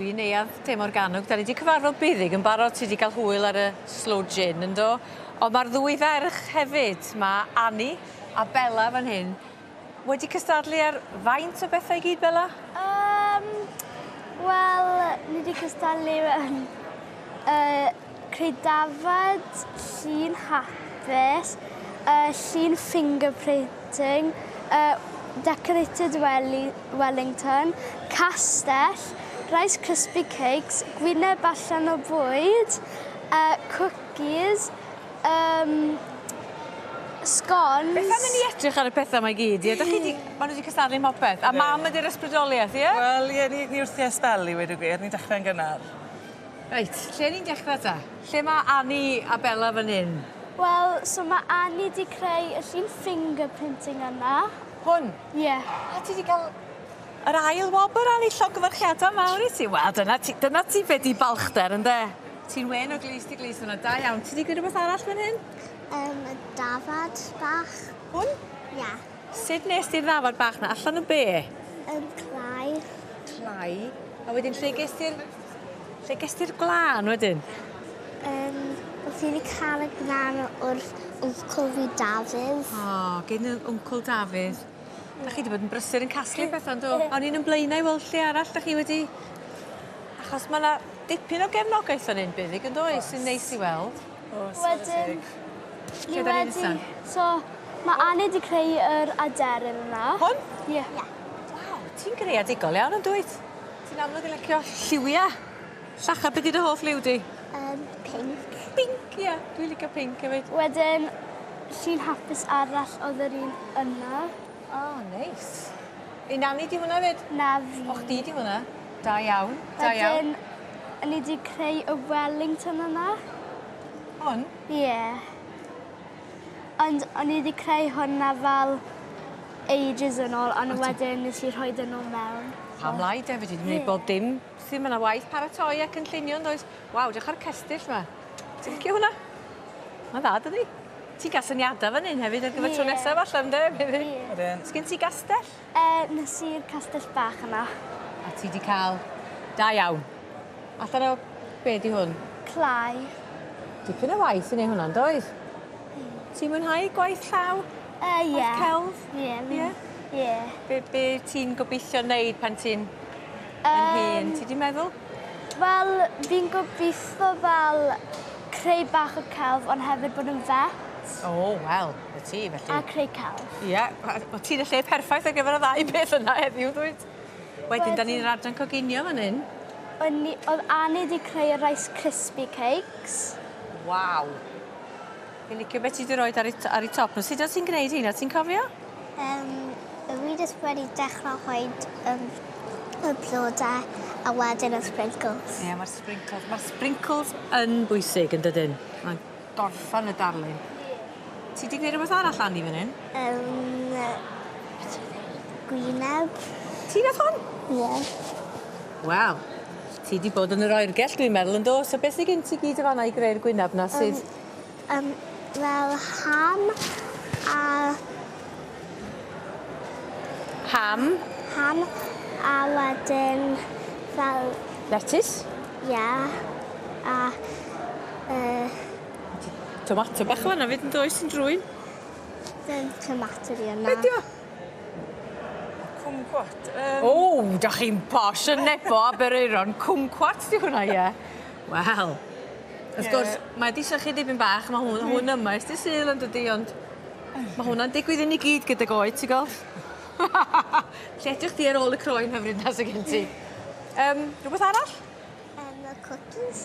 I neuadd De Morgannwg 'dan ni 'di cyfarfod Buddug yn barod ti 'di ga'l hwyl ar y slow gin yndo? On' ma'r ddwy ferch hefyd ma' Annie a Bella fan hyn wedi cystadlu ar faint o bethe i gyd Bella? Yym wel ni 'di cystadlu yn yy creu dafad, llun hapus, yy llun finger painting, yy decorated welly Wellington, castell, Rice Krispie Cakes, gwyneb allan o bwyd, yy cwcis, yym scones. Beth am i ni edrych ar y petha 'ma i gyd ie? 'Dach chi 'di... Ma' n'w 'di cystadlu mhopeth. A mam ydi'r ysbrydolieth ie? Wel ie ni ni wrthi ers sbel i weud y gwir ni'n dechre'n gynnar. Reit lle ni'n dechre 'te? Lle ma' Annie a Bella fan 'yn? Wel so ma' Annie 'di creu y llun finger painting yna. Hwn? Ie. A ti 'di ca'l yr ail wobr Annie llongyfarchiada mawr i ti. Wel dyna ti dyna ti be' 'di balchder ynde? Ti'n wên o glust i glust fyna da iawn. Ti 'di greu rwbeth arall fan hyn? Yym y dafad bach. Hwn? Ia. Sut nes di'r ddafad bach 'na allan o be'? Yym clai. Clai. A wedyn lle ges ti'r lle ges ti'r gwlân wedyn? Yym wrth i fi ca'l y gwlân wrth wncwl fi Dafydd. O gin y wncwl Dafydd. 'Dach chi 'di bod yn brysur yn casglu petha yndo? O'n i'n 'yn Blaenau i weld lle arall 'dach chi wedi achos ma' 'na dipyn o gefnogaeth fan 'yn Buddug yndoes? Sy'n neis i weld. Oes. Wedyn ni Lle 'dan ni wedi nesa? so ma' Annie 'di creu yr aderyn yna. Hwn? Ie. Ie. Waw ti'n greadigol iawn yndwyt? Ti'n amlwg yn licio lliwia. Llachar be' 'di dy hoff liw di? Yym pinc. Pinc ie dwi licio pinc hefyd. Wedyn llun hapus arall o'dd yr un yna. O neis. Un Annie 'di hwnna 'fyd? Na fi. O chdi 'di hwnna. Da iawn. Da iawn. Wedyn o'n i 'di creu y Wellington yna. Hwn? Ie. Ond o'n i 'di creu hwnna fel ages yn ôl on' wedyn nes i rhoid e nôl mewn. Pam lai 'de fedri di neud bob dim. Sy ma' 'na waith paratoi a cynllunio yndoes? Waw 'drych ar cestyll 'ma. Ti'n licio hwnna? Ma'n dda dydi? Ti'n ga'l syniada fan 'yn hefyd ar gyfer tro nesa falla ynde? Ie. Ydyn. Sgin ti gastell? Yy nes i'r castell bach yna. A ti 'di ca'l da iawn. Allan o be' 'di hwn? Clai. Dipyn o waith i neu' hwnna yndoedd? Ti'n mwynhau gwaith llaw? Yy ie. Gwaith celf? Ie. Ie? Ie. Be' be' ti'n gobeithio neud pan ti'n yn hŷn? Ti 'di meddwl? Wel fi'n gobitho fel creu bach o celf ond hefyd bod yn vet. O wel, 'na ti felly. A creu celf. Ie wel ti'n y lle perffaith ar gyfer y ddau beth yna heddiw dwyt? Wedyn 'dan ni'n yr adran coginio fan 'yn. O'n i o'dd Annie 'di creu y Rice Krispie Cakes. Waw. Fi'n licio be' ti 'di roid ar 'u t- ar 'u top n'w. Sut o't ti'n gneud heina ti'n cofio? Yym fi jyst wedi dechre rhoid yym y blode a wedyn y sprinkles. Ie ma'r sprinkles ma'r sprinkles yn bwysig yndydyn? Ma'n gorffan y darlun. Ti 'di gneud rwbeth arall Annie fan 'yn? Yym gwyneb. Ti nath hwn? Ie. Wel, ti 'di bod yn yr oergell dwi'n meddwl yndo? So beth sy gen ti gyd y' fan 'na i greu'r gwynab 'na sydd... Yym fel ham a Ham. Ham a wedyn fel... Letys? Ie. A yy Tomato bach yn fan 'na 'fyd yndoes yn drwyn? Dim tomato 'di wnna. Be' 'di o? Cwmcwat yym. O 'dach chi'n posh yn Nebo Aberaeron cwmcwat 'di hwnna ie? Wel. Wrth gwrs mae 'di sychu dipyn bach ma' hwn hwn yma ers dy' Sul yndydi ond ma' hwnna'n digwydd i ni gyd gydag oed ti gweld? Lle edrych di ar ôl y croen hyfryd 'na sy gen ti. Yym rwbeth arall? Yym y cwcis.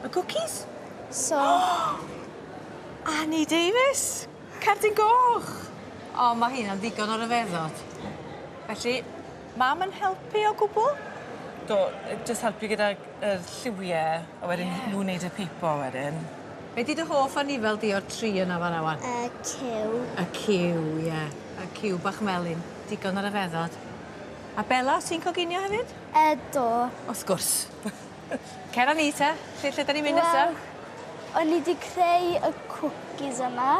Y cwcis? So... Annie Davies! Cerdyn goch! O ma' heina'n ddigon o ryfeddod. Felly mam yn helpu o gwbwl? Do yy jyst helpu gydag yr lliwie a wedyn nhw'n neud y pipo wedyn. Be' 'di dy hoff anifel di o'r tri yna fan 'na wan? Y cyw. Y cyw ie. Y cyw bach melyn. Digon o ryfeddod. A Bela ti'n coginio hefyd? Yy do. Wrth gwrs. Cer â ni te. Lle lle 'dan ni'n mynd nesa? Wel o'n i 'di creu y cwcis yma.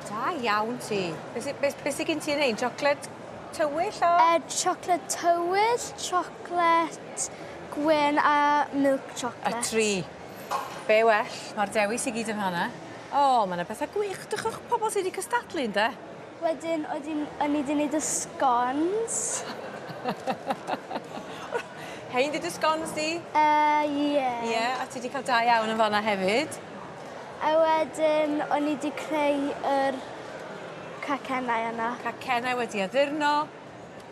Da iawn ti. Be' sy be' be' sy gin ti yn hein? Siocled tywyll a? Yy siocled tywyll, siocled gwyn a milk chocolate. Y tri. Be well, mae'r dewis i gyd yn fanna. O, mae yna bethau gwych. Drychwch pobl sydd wedi cystadlu, ynde? Wedyn, o'n i wedi gwneud y scones. Hein di dy scones di? Ie. Ie, a ti wedi cael da iawn yn fanna hefyd. A wedyn, o'n i wedi creu yr cacennau yna. Cacennau wedi addurno.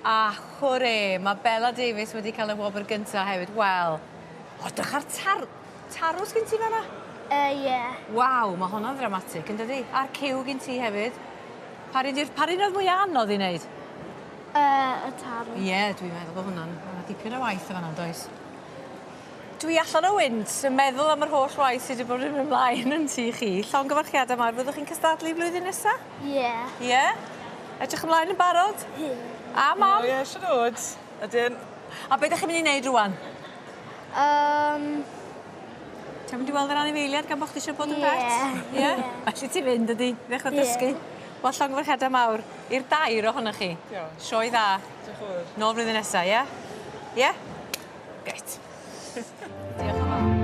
A hwre, mae Bella Davies wedi cael y wobr gyntaf hefyd. Wel, o, drych ar tar tarw sgyn ti fanna? Ie. Waw, mae hwnna'n ddramatig, yn dydi? A'r cyw gyn ti hefyd. Pa un di'r- pa un oedd mwy anodd i wneud? Y tarw. Ie, yeah, dwi'n meddwl bod hwnna'n ma' dipyn o waith o fanna'n does? Dwi allan o wynt yn meddwl am yr holl waith sydd wedi bod yn ymlaen yn tŷ chi. Llongyfarchiadau mawr, fyddwch chi'n cystadlu blwyddyn nesa? Ie. Ie? Edrych ymlaen yn barod? Ie. A mam? Ie, siŵr o fod. Ydyn. A be 'dach chi'n mynd i wneud rŵan? Ti'n mynd i weld yr anifeiliad gan bo' chdi eisiau bod yn vet? Ie. Ie? Felly ti fynd ydi, ddechrau Ie. dysgu. Wel, llongyfarchiadau mawr i'r dair ohonoch chi. Diolch. Sioe dda. Diolch yn fawr. Nôl flwyddyn nesa, ie? Ie? Grêt. Diolch yn fawr.